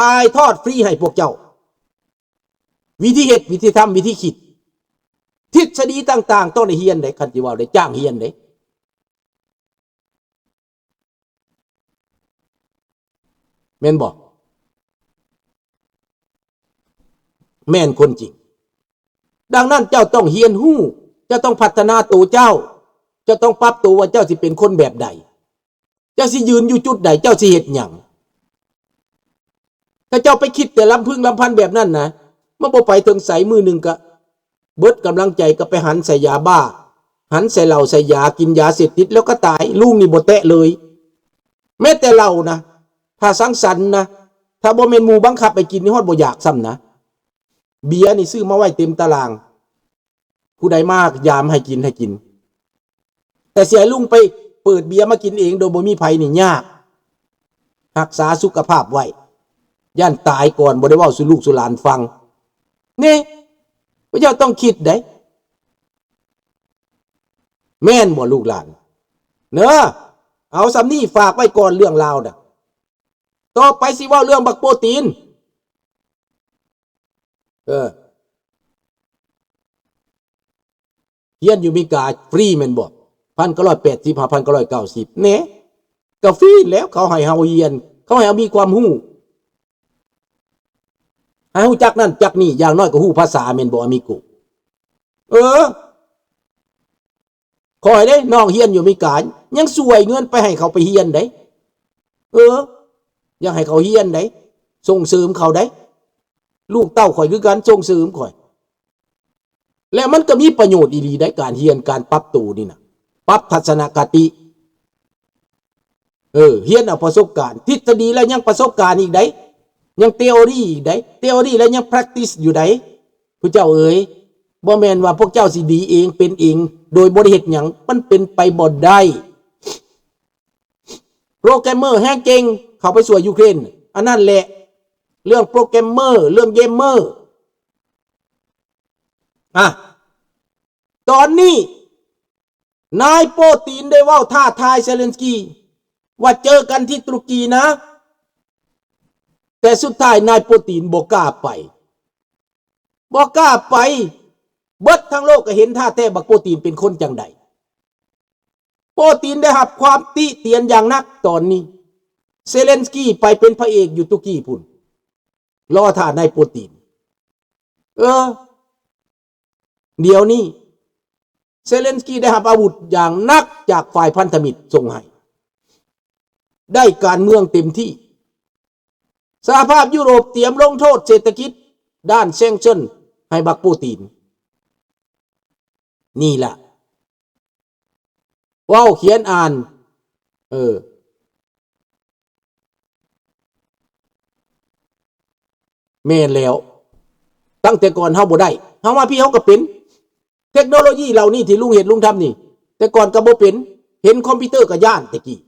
ຖ່າຍທອດຟຣີໃຫ້ພວກເຈົ້າ ວິທີເຮັດ ວິທີທຳ ວິທີຄິດ ທິດສະດີຕ່າງໆ ຕ້ອງໄດ້ຮຽນເດ້ ຄັນຊິເວົ້າໄດ້ຈ້າງຮຽນເດ້ ແມ່ນບໍ່? ແມ່ນຄວາມຈິງ. ດັ່ງນັ້ນເຈົ້າຕ້ອງຮຽນຮູ້ ເຈົ້າຕ້ອງພັດທະນາໂຕເຈົ້າ ເຈົ້າຕ້ອງປັບໂຕວ່າເຈົ້າຊິເປັນຄົນແບບໃດ ເຈົ້າຊິຢືນຢູ່ຈຸດໃດ ເຈົ້າຊິເຮັດຫຍັງ. ຖ້າເຈົ້າໄປຄິດແຕ່ລຳພຶງລຳພັນແບບນັ້ນນະ ມັນບໍ່ໄປເຖິງໃສ ມື້ໜຶ່ງກະເບິດກຳລັງໃຈ ກໍໄປຫັນໃສ່ຢາບ້າ ຫັນໃສ່ເຫຼົ້າໃສ່ຢາ ກິນຢາເສບຕິດ ແລ້ວກໍຕາຍ. ລຸງນີ້ບໍ່ແຕະເລີຍ ແມ້ແຕ່ເຫຼົ້ານະ ຖ້າສັງສັນນະ ຖ້າບໍ່ແມ່ນໝູ່ບັງຄັບໃຫ້ກິນ ຮອດບໍ່ຢາກຊ້ຳນະ. ເບຍນີ້ຊື້ມາໄວ້ເຕັມຕາລາງ ຜູ້ໃດມາຢາມໃຫ້ກິນ ໃຫ້ກິນ ແຕ່ຊິໃຫ້ລຸງໄປເປີດເບຍມາກິນເອງໂດຍບໍ່ມີໃຜນີ້ຍາກ. ຮັກສາສຸຂະພາບໄວ້ ຢ້ານຕາຍກ່ອນ ບໍ່ໄດ້ເວົ້າສູ່ລູກສູ່ຫຼານຟັງ. ນີ້ ພວກເຈົ້າຕ້ອງຄິດເດ້ ແມ່ນບໍ່ລູກຫຼານ? ເນີ ເອົາສ່ຳນີ້ຝາກໄວ້ກ່ອນເລື່ອງລາວນະ. ຕໍ່ໄປຊິເວົ້າເລື່ອງບັກໂປຕີນ. ເອີ ຮຽນຢູ່ເມກາຟຣີແມ່ນບໍ່? ພັນເກົ້າຮ້ອຍແປດສິບ ຫາ ພັນເກົ້າຮ້ອຍເກົ້າສິບ ແນ່ ກໍຟຣີແລ້ວ. ເຂົາໃຫ້ເຮົາຮຽນ ເຂົາໃຫ້ເຮົາມີຄວາມຮູ້ ໃຫ້ຮູ້ຈັກນັ້ນຈັກນີ້ ຢ່າງໜ້ອຍກໍຮູ້ພາສາແມ່ນບໍ່ ອາມິໂກ? ເອີ ຂ້ອຍເດ້ ນ້ອງຮຽນຢູ່ອາເມລິກາ ຍັງຊ່ວຍເງິນໄປໃຫ້ເຂົາໄປຮຽນເດ້. ເອີ ຢາກໃຫ້ເຂົາຮຽນເດ້ ສົ່ງເສີມເຂົາເດ້. ລູກເຕົ້າຂ້ອຍຄືກັນ ສົ່ງເສີມຂ້ອຍ. ແລະມັນກໍມີປະໂຫຍດອີ່ຫຼີໃດ໋ ການຮຽນ ການປັບໂຕນີ້ນະ ປັບທັດສະນະຄະຕິ. ເອີ ຮຽນເອົາປະສົບການ ທິດສະດີແລ້ວຍັງປະສົບການອີກໃດ໋ ຍັງ theory ອີກໃດ໋ theory ແລ້ວຍັງ practice ຢູ່ໃດ໋. ຜູ້ເຈົ້າເອີຍ ບໍ່ແມ່ນວ່າພວກເຈົ້າຊິດີເອງເປັນເອງໂດຍບໍ່ໄດ້ເຮັດຫຍັງ ມັນເປັນໄປບໍ່ໄດ້. ໂປຣແກຣມເມີແຮງເກັ່ງ ເຂົ້າໄປຊ່ວຍຢູເຄຣນ ອັນນັ້ນແຫຼະ ເລື່ອງໂປຣແກຣມເມີ ເລື່ອງເກມເມີ. ອ່ະ ຕອນນີ້ ນາຍໂປຕີນໄດ້ເວົ້າທ້າທາຍເຊເລັນສກີວ່າເຈີກັນທີ່ຕຸລະກີນະ, ແຕ່ສຸດທ້າຍນາຍໂປຕີນບໍ່ກ້າໄປ, ບໍ່ກ້າໄປ. ເບິດທັງໂລກກໍເຫັນທ່າແທ້ບັກໂປຕີນເປັນຄົນຈັ່ງໃດ. ໂປຕີນໄດ້ຮັບຄວາມຕິຕຽນຢ່າງໜັກຕອນນີ້. ເຊເລັນສກີໄປເປັນພະເອກຢູ່ຕຸລະກີພຸ້ນ, ລໍຖ້ານາຍໂປຕີນ. ເອີ ດຽວນີ້ເຊເລັນສກີໄດ້ຮັບອາວຸດຢ່າງໜັກຈາກຝ່າຍພັນທະມິດສົ່ງໃຫ້, ໄດ້ການເມືອງເຕັມທີ່. ສະຫະພາບຢູໂຣບຕຽມລົງໂທດເສດຖະກິດດ້ານແຊງເຊິນໃຫ້ບັກໂປຕີນ. ນີ້ລະ ເວົ້າຂຽນອ່ານ ເອີ ແມ່ນແລ້ວ. ຕັ້ງແຕ່ກ່ອນເຮົາບໍ່ໄດ້, ເຮົາມາພີ້ເຮົາກໍເປັນ. ເຕັກໂນໂລຢີເຫຼົ່ານີ້ທີ່ລຸງເຮັດລຸງທຳນີ້ ແຕ່ກ່ອນກໍບໍ່ເປັນ, ເຫັນຄອມພິວເຕີກໍຢ້ານແຕ່ກີ້.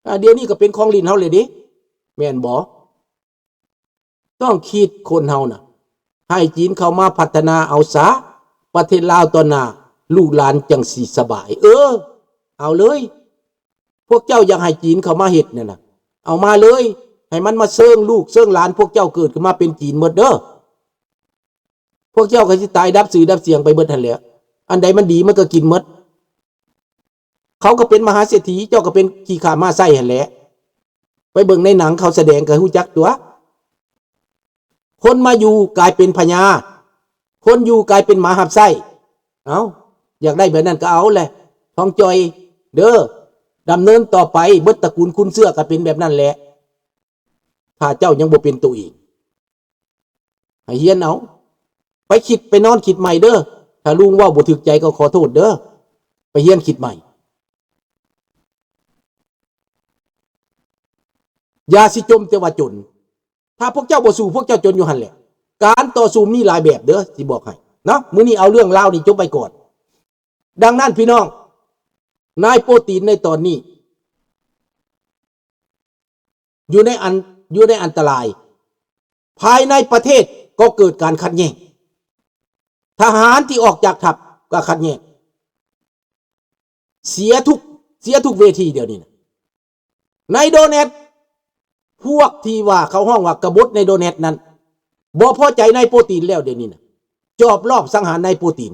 ອາ ດຽວນີ້ກໍເປັນຂອງຫຼິ້ນເຮົາແລ້ວເດ້ ແມ່ນບໍ່? ຕ້ອງຄິດຄົນເຮົານະ ໃຫ້ຈີນເຂົ້າມາພັດທະນາເອົາສາ ປະເທດລາວຕອນໜ້າ ລູກຫຼານຈັ່ງຊິສະບາຍ. ເອີ ເອົາເລີຍ, ພວກເຈົ້າຢາກໃຫ້ຈີນເຂົ້າມາເຮັດນັ້ນນະ ເອົາມາເລີຍ, ໃຫ້ມັນມາເຊີງລູກເຊີງຫຼານພວກເຈົ້າເກີດຂຶ້ນມາເປັນຈີນໝົດເດີ. ພວກເຈົ້າກໍຊິຕາຍດັບຊື່ດັບສຽງໄປເບິດຫັ້ນແຫຼະ, ອັນໃດມັນດີມັນກໍກິນໝົດ. ເຂົາກໍເປັນມະຫາເສດຖີ, ເຈົ້າກໍເປັນຂີ້ຂ້າມ້າໄສ້ຫັ້ນແຫຼະ. ໄປເບິ່ງໃນໜັງເຂົາສະແດງກໍຮູ້ຈັກຕົວະ. ຄົນມາຢູ່ກາຍເປັນພະຍາ, ຄົນຢູ່ກາຍເປັນໝາຮັບໃຊ້. ເອົ້າ, ຢາກໄດ້ແບບນັ້ນກໍເອົາແຫຼະ ທອງຈ່ອຍເດີ. ດຳເນີນຕໍ່ໄປ, ເບິດຕະກູນຄຸນເຊື້ອກໍເປັນແບບນັ້ນແຫຼະ. ຖ້າເຈົ້າຍັງບໍ່ເປັນໂຕເອງ ໃຫ້ຮຽນເອົາ, ໄປຄິດໄປນອນຄິດໃໝ່ເດີ. ຖ້າລຸງເວົ້າບໍ່ຖືກໃຈກໍຂໍໂທດເດີ, ໄປຮຽນຄິດໃໝ່. ຢ່າຊິຈົ່ມແຕ່ວ່າຈົນ, ຖ້າພວກເຈົ້າບໍ່ສູ້ ພວກເຈົ້າຈົນຢູ່ຫັ້ນແຫຼະ. ການຕໍ່ສູ້ມີຫຼາຍແບບເດີ ຊິບອກໃຫ້ເນາະ. ມື້ນີ້ເອົາເລື່ອງລາວນີ້ຈົບໄວ້ກ່ອນ. ດັ່ງນັ້ນພີ່ນ້ອງ, ນາຍໂປຕີນໃນຕອນນີ້ ຢູ່ໃນອັນ ຢູ່ໃນອັນຕະລາຍ. ພາຍໃນປະເທດກໍເກີດການຂັດແຍ່ງ, ທະຫານທີ່ອອກຈາກທັບກໍຂັດແຍ່ງ, ເສຍທຸກ ເສຍທຸກເວທີດຽວນີ້ນະ. ໃນໂດເນັດ ພວກທີ່ວ່າເຂົາຮ້ອງວ່າກະບົດໃນໂດແນດນັ້ນ ບໍ່ພໍໃຈນາຍປູຕິນແລ້ວ ດຽວນີ້ນະ ຈອບລອບສັງຫານນາຍປູຕິນ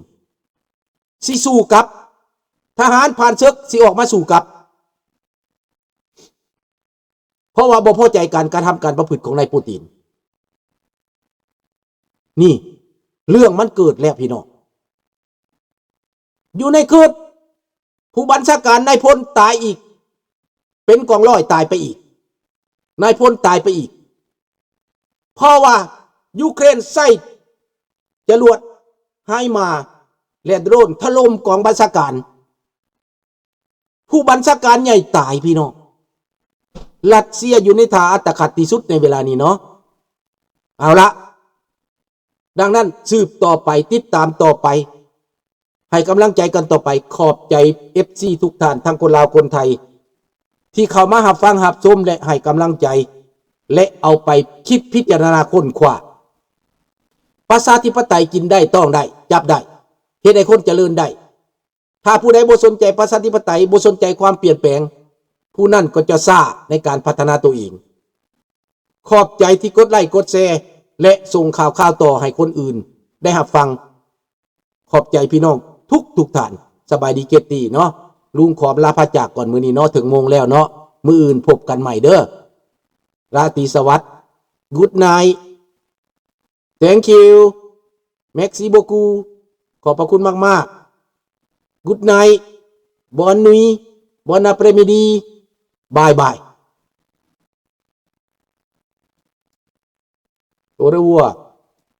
ຊິສູ້ກັບ ທະຫານຜ່ານເສິກຊິອອກມາສູ້ກັບ ເພາະວ່າບໍ່ພໍໃຈການກະທຳການປະພຶດຂອງນາຍປູຕິນ. ນີ້ ເລື່ອງມັນເກີດແລ້ວພີ່ນ້ອງ. ຢູ່ໃນເຂດ ຜູ້ບັນຊາການນາຍພົນຕາຍອີກ ເປັນກອງຮ້ອຍຕາຍໄປອີກ ນາຍພົນຕາຍໄປອີກ ເພາະວ່າຢູເຄຣນໃຊ້ຈະຫຼວດໄຮມາ ແລະ ໂດຣນຖະຫຼົ່ມກອງບັນຊາການ ຜູ້ບັນຊາການໃຫຍ່ຕາຍພີ່ນ້ອງ. ຣັດເຊຍຢູ່ໃນທ່າອັດຕະຂັດທີ່ສຸດໃນເວລານີ້ເນາະ. ເອົາລະ ດັ່ງນັ້ນ ສືບຕໍ່ໄປ ຕິດຕາມຕໍ່ໄປ ໃຫ້ກຳລັງໃຈກັນຕໍ່ໄປ. ຂອບໃຈເອັຟຊີທຸກທ່ານ ທັງຄົນລາວຄົນໄທ ທີ່ເຂົ້າມາຮັບຟັງຮັບຊົມ ແລະ ໃຫ້ກຳລັງໃຈ ແລະ ເອົາໄປຄິດພິຈາລະນາຄົ້ນຄວ້າ. ປະຊາທິປະໄຕກິນໄດ້ ຕ້ອງໄດ້ ຈັບໄດ້ ເຮັດໃຫ້ຄົນຈະເລີນໄດ້. ຖ້າຜູ້ໃດບໍ່ສົນໃຈປະຊາທິປະໄຕ ບໍ່ສົນໃຈຄວາມປ່ຽນແປງ ຜູ້ນັ້ນກໍຈະຊ້າໃນການພັດທະນາຕົວເອງ. ຂອບໃຈທີ່ກົດໄລ້ກົດແຊ ແລະ ສົ່ງຂ່າວຄາວຕໍ່ໃຫ້ຄົນອື່ນໄດ້ຮັບຟັງ. ຂອບໃຈພີ່ນ້ອງທຸກໆທ່ານ. ສະບາຍດີເກດຕີເນາະ. ລຸງຂອມລາພາຈາກກ່ອນມື້ນີ້ເນາະ. ເຖິງໂມງແລ້ວເນາະ. ມື້ອື່ນພົບກັນໃໝ່ເດີ້. ລາຕີສະຫວັດ. Good night. Thank you. Merci beaucoup. ຂອບພະຄຸນມາກໆ. Good night. Bonne nuit. Bon après-midi. Bye bye. Au revoir.